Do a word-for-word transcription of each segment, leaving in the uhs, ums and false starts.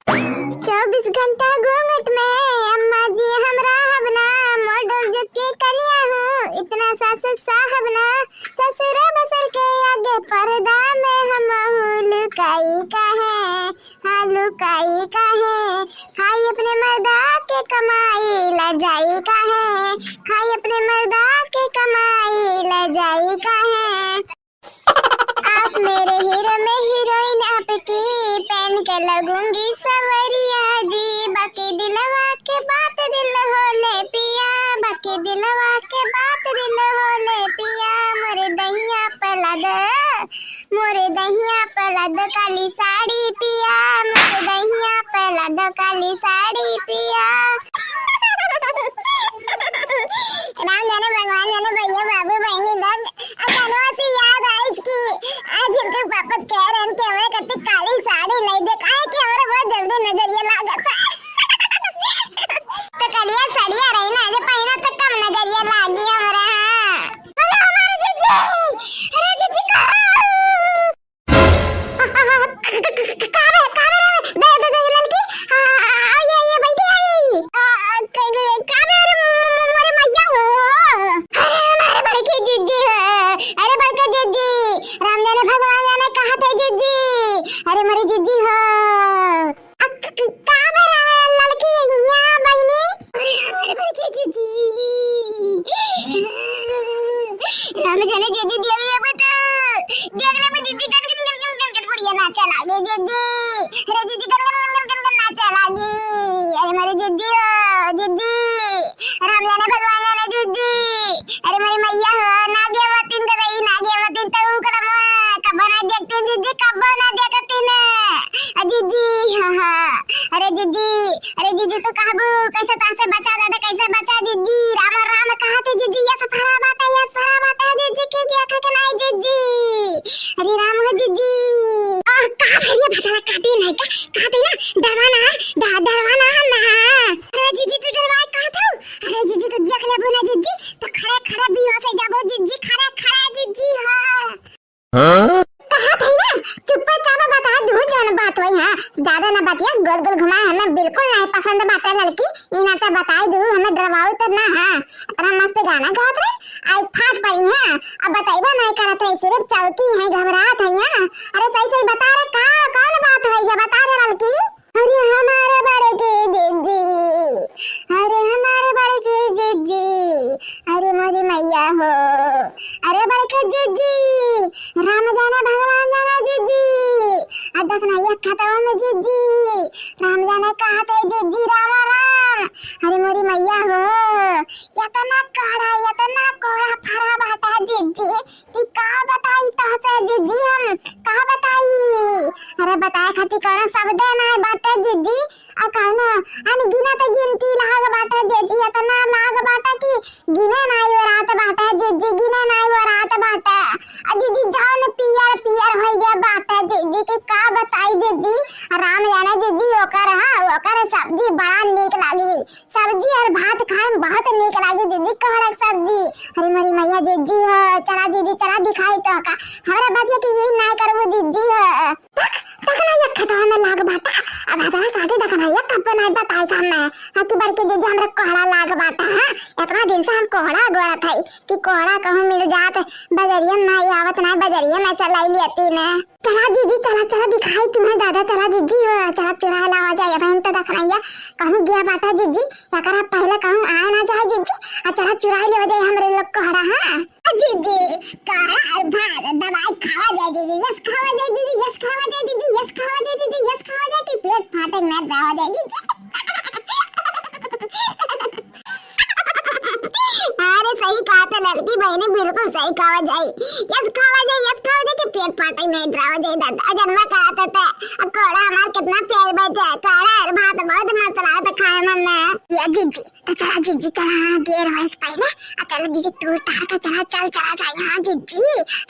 चउबीस घंटा घूंघट में अम्मा जी हम रहब ना, model जुग के कनिया हूँ, इतना सास साहब ना, ससुर भसुर के आगे पर्दा में हमहू लुकाई काहे, हाँ लुकाई काहे, खाई अपने मर्दा के कमाई लजाई काहे, खाई अपने मर्दा के कमाई लजाई काहे। आप मेरे हीरो, मैं हीरोइन आपकी, पहन के लगूंगी सवरिया जी। बाकी दिलवा के बात दिल होले पिया, बाकी दिलवा के बात दिल होले पिया। मोरे दहिया पे लाद, मोरे दहिया पे लाद काली साड़ी पिया, मोरे दहिया पे लाद काली साड़ी पिया। राम जाने भगवान जाने भैया बाबू बहनी लोग, अचानक से याद आई कि आज इनके पापा कह रहे हैं कि हमारे कत्ती काली साड़ी लाई दे, काहे कि हमारे बहुत जल्दी नजरिया लागत है। तो कलिया साड़िया रही ना, जो पहना तो कम नजरिया लागी हमारे। हाँ, बोलो हमारे जीजी, अरे जीजी कहाँ? का बे, का बे रे? दे, दे, दे, ललकी। आ, आ, आ, ये, ये बैठी आई। आ, आ, क-, क-, का बे रे, मोरे मैया हो? अरे, हमारे बड़की जीजी हो। अरे, बड़की जीजी। राम जाने भगवान जाने कहाँ थे जीजी। अरे, मोरी जीजी हो। अ, क-, क-, का बे रे, ललकी, यहाँ बहिनी? अरे, अरे, बड़की जीजी। राम जाने जीजी, देख ले बता। देख ले बता, जीजी, गन, गन, गन, गन, गन, गन, बुढ़िया नाचे लागे, जीजी। अरे, जीजी, गन, गन, गन, गन, गन, गन, नाचे लागी। अरे, मोरे जीजी हो, जीजी। राम जाने भगवान जाने, जीजी। अरे, मोरी मैया हो, ना गेवतिन तो रही, ना गेवतिन तो ऊ करम, कब्बो ना देखतिन, जीजी, कब्बो ना देखतिन। अ, जीजी, हाँ, हाँ। अरे, जीजी, अरे जीजी, तू कहबू, कैसे तोहसे बचा दादा, कैसे बचा जीजी? राम राम कहा थे जीजी, यस फरा बाटा, यस फरा बाटा, जीजी के दिया खा के नाई जीजी। अरे राम हो जीजी। आ, का भैया भगला काटी नहीं का? काटी ना, डरवा ना, ड-, डरवा ना, ना। अरे जीजी, तू डरवाए का थू? अरे जीजी, तू देख लेबू ना जीजी, तो खड़े खड़े बेहोश हो जाबो जीजी, खड़े खड़े जीजी, हाँ। हाँ? कहा थी ना, चुप्पे चापे बता दू जौन बात होई, हाँ। ज्यादा ना बतिया, गोल गोल घुमाए, हमें बिल्कुल नहीं पसंद बाटे लड़की। ई ना तो बताई दू, हमें डरवाऊ तो ना, हाँ। इतना मस्त गाना गावत रहे, आई फाट पड़ी, हाँ। अब बतैबो नहीं करत रही, सिर्फ चौकी है, घबरात है, हाँ। अरे सही सही बता रे, का, कौन बात होई है, बता रे लड़की। अरे हमारे बड़की जीजी, अरे हमारे बड़की जीजी, अरे मोरी मैया हो, अरे बड़की जीजी, राम जाने भगवान जाने जीजी, आ देखना ये खतवा में जीजी, राम जाने कहा थे जीजी, राम राम, अरे मोरी मैया हो, इतना कोहरा, इतना कोहरा फरा बाटा जीजी, कि का बताई तोहसे जीजी हम, का बताई? अरे बताए खातिर कौनो शब्दे नाय बाटे जीजी, आ कौनो अनगिनत गिनती लाग बाटे जीजी, इतना लाग बाटे कि गिने नाय ओरात बाटे जीजी, गिने नाय ओरात बाटे। आ जीजी जौन पियर पियर होइ गया बाटे जीजी, कि का बताई जीजी, आ राम जाने जीजी ओकर, हाँ, ओकर सब्जी बड़ा नीक लागी। सब्जी और भात खाए में बहुत नीक लागे दीदी, कोहड़ा के सब्जी। अरे मोरी मैया जीजी हो, चला दीदी, चला दिखाई तो का। हमरा बतिया के यही ना करबो जीजी हो। तक, तक ना ये खतवा में लाग बाटा। अब हथवा काटे तक ना ये कब्बो ना बताई सामने। ताकि बड़के जीजी हमरा कोहड़ा लाग बाटा, हाँ? इतना दिन से हम कोहड़ा गोरत है कि कोहड़ा कहूँ मिल जात। बजरिया में ना आवत ना, बजरिया में चलाई लेती ने। चला जीजी, चला, चला दिखाई तुम्हें दादा, चला जीजी हो, चला चुराए लावा जाए, अब हम तो देख रही है, कहूँ गया बाटा जीजी, एकरा पहले कहूँ आए ना जाए जीजी, आ चला चुराए ले जाए हमरे लोग कोहड़ा, हाँ। आ जीजी, कोहड़ा और भात दवाई खावा जाए जीजी, यस खावा जाए जीजी, यस खावा जाए जीजी, यस खावा जाए जीजी, यस खावा जाए कि पेट फाटे ना जावा जाए जीजी। अरे सही कहा था लड़की बहनी, बिल्कुल सही कहा जाई। यस खावा जाई, यस खावा जाई कि पेट फाटे नहीं डरावा जाई दादा। जनवा कहा था ते, अब कोड़ा हमार कितना प्यार बैठे है, कोड़ा और भात बहुत मस्त रहा था खाए में। या जीजी, तो चला जीजी, चला, हाँ, देर होइस पहले। आ चला जीजी, तू तार के चला, चल, चला जाई, हाँ जीजी।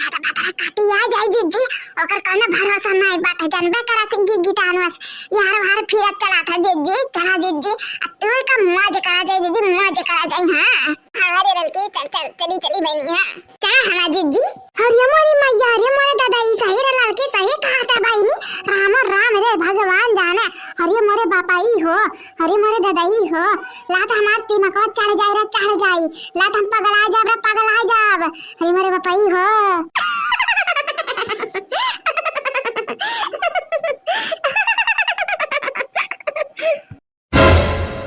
दादा भतरा काटी आ जाई जीजी, ओकर कौनो भरोसा नहीं बाटे, जनबे करा थी गी-, गीतानवा से। यार वार फिरत चला था जीजी, चला जीजी, आ तू का मौज करा जाए जीजी, मौज करा जाए, हाँ। हाँ रे ललकी, चल चल, चली चली बहिनी, हाँ। का हमार जिज्जी? अरे मोरी मैया, अरे मोरे दादा, ई सही रे ललकी, सही कहा था बहिनी। राम राम रे भगवान जाने। अरे मोरे बापा ई हो, अरे मोरे दादा ई हो। लात हमार दिमागवा चढ़ जाई रे, चढ़ जाई। लात हम पगला जाब रे, पगला जाब। अरे मोरे बापा ई हो।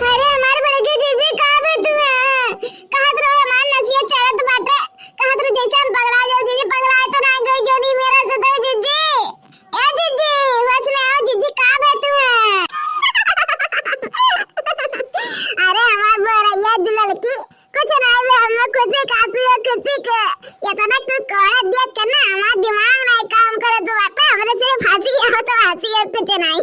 अरे हमार बड़की जिज्जी, का बे तू है? कहत रहो हमार नसिया चढ़त बाटे। कहत रहो जैसे हम पगला जाओ जिज्जी, पगला तो ना गई जोनी मेरा से तो जिज्जी। ए जिज्जी, होश में आओ जिज्जी, का बे तू है? अरे हमार बोरैया दुललकी, कुछ नाई बे, हम लोग खुशी का आंसू है, खुशी के। इतना तू कोहरा देख के ना हमार दिमाग नाई काम करे तू बाटे, हमरे सिर्फ हंसी है तो हंसी है, कुछ नाई।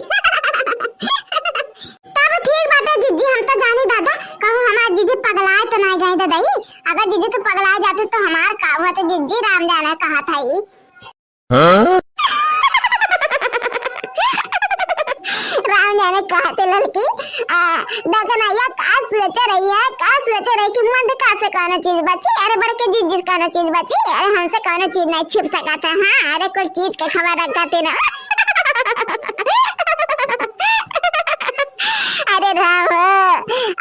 तब ठीक बाटे जिज्जी, हम तो जानी दादा, कहूँ हमार जिज्जी पगलाए तो नाई गई दादा ही। अगर जिज्जी तू पगलाए जाती तो हमार का हुआ, तो जिज्जी राम जाने कहा था ही। हाँ? राम जाने कहा थे ललकी, आ, दकनैया का सोचे रही है, का सोचे रही कि मन का से कौनो चीज बची, अरे बड़के जिज्जी से कौनो चीज बची, अरे हमसे कौनो चीज नहीं छिप सका था, हाँ, अरे कुल चीज के खबर रखा थे ना। अरे राम हो,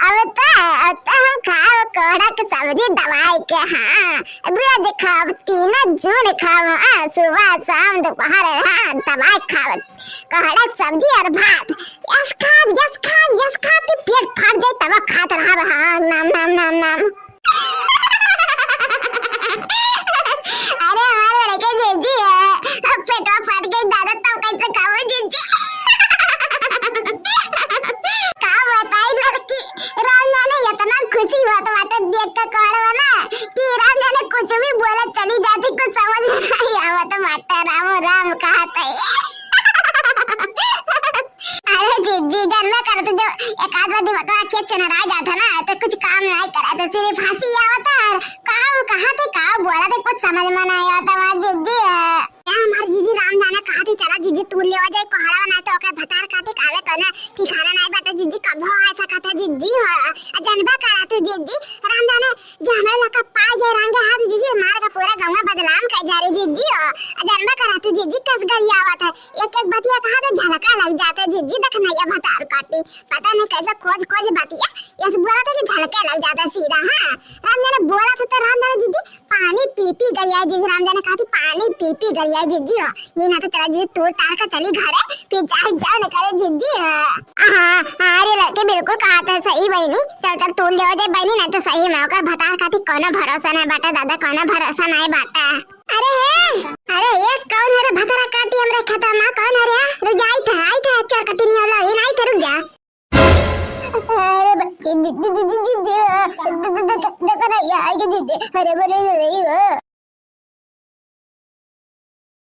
अब तो, अब तो हम खाओ कोहड़ा के सब्जी दवाई के, हाँ। रोज खाब, तीनों जून खाब, हाँ, सुबह, शाम, दोपहर, हाँ, दवाई खाब। कोहड़ा सब्जी और भात, यस खाब, यस खाब, यस खाब कि पेट फाट जाए, तब खात रहब, हाँ, नाम, नाम, नाम, नाम। अरे, हमारे बड़े के जिज्जी है, अब पेटवा फाट गई दादा, तब कैसे खाओ जिज्जी? का बताई लड़की, राम जाने इतना खुशी होत बाटे देख के कोहड़वा ना कि राम जाने कुछ भी बोले चली जाती, कुछ समझ में नहीं आवत बाटे। राम राम कहत है। अरे जिज्जी, जानबे करत, जब एक आध बार दिमाग में आके चुनरा जाता ना तो कुछ काम नहीं करत, सिर्फ हंसी आवत है। और का वो कहा थे, का बोला थे, कुछ समझ में नहीं आवत हमार जिज्जी है। ए, हमार जिज्जी राम जाने कहा थी, चला जिज्जी तूर लेवा जाए कोहड़ा, ना तो ओकर भतार काटे काले कोनो ठिकाना नाई बाटे जिज्जी, कबो आ सकत है जिज्जी हो। आ जानबा करा तू जिज्जी, राम जाने जे हमारे लका पाए जाए रंगे हाथ जिज्जी, मार के पूरा गौवा बदनाम कर जा रही जिज्जी हो। आ जानबा करा तू जिज्जी कस गरियावत है, एक एक बतिया कहा तो झलका लग जाता है जिज्जी, दकनैया भतार काटी। पता नहीं कैसे खोज खोज बतिया, यस बोला था कि झलके लग जाता है सीधा, हाँ। राम जाने बोला था तो राम जाने जिज्जी पानी पी पी गरियाए जिज्जी, राम जाने कहा थी पानी पी पी गरियाए जिज्जी हो। ये ना तो चला जिज्जी तूर तार का चली घरे, फिर चाहे जाओ न करे जिज्जी हो। हाँ, हाँ, अरे लड़के बिल्कुल कहा था सही बहिनी, चल चल तूर लेवा जाए बहिनी, ना तो सही में ओकर भतार खातिर कोनो भरोसा नहीं बाटे दादा, कोनो भरोसा नहीं बाटे। अरे हे, अरे ये कौन है रे भतार काटी हमरे खेता में, कौन है रे? रुक जा, आई था, आई था, चोर कटिनी वाला, ये नहीं था, रुक जा। अरे बच्चे, दे, दे, दे, दे, दे, दे, दे, दे, दे, दे, दे, दे, दे, अरे बोले, अरे, ओ।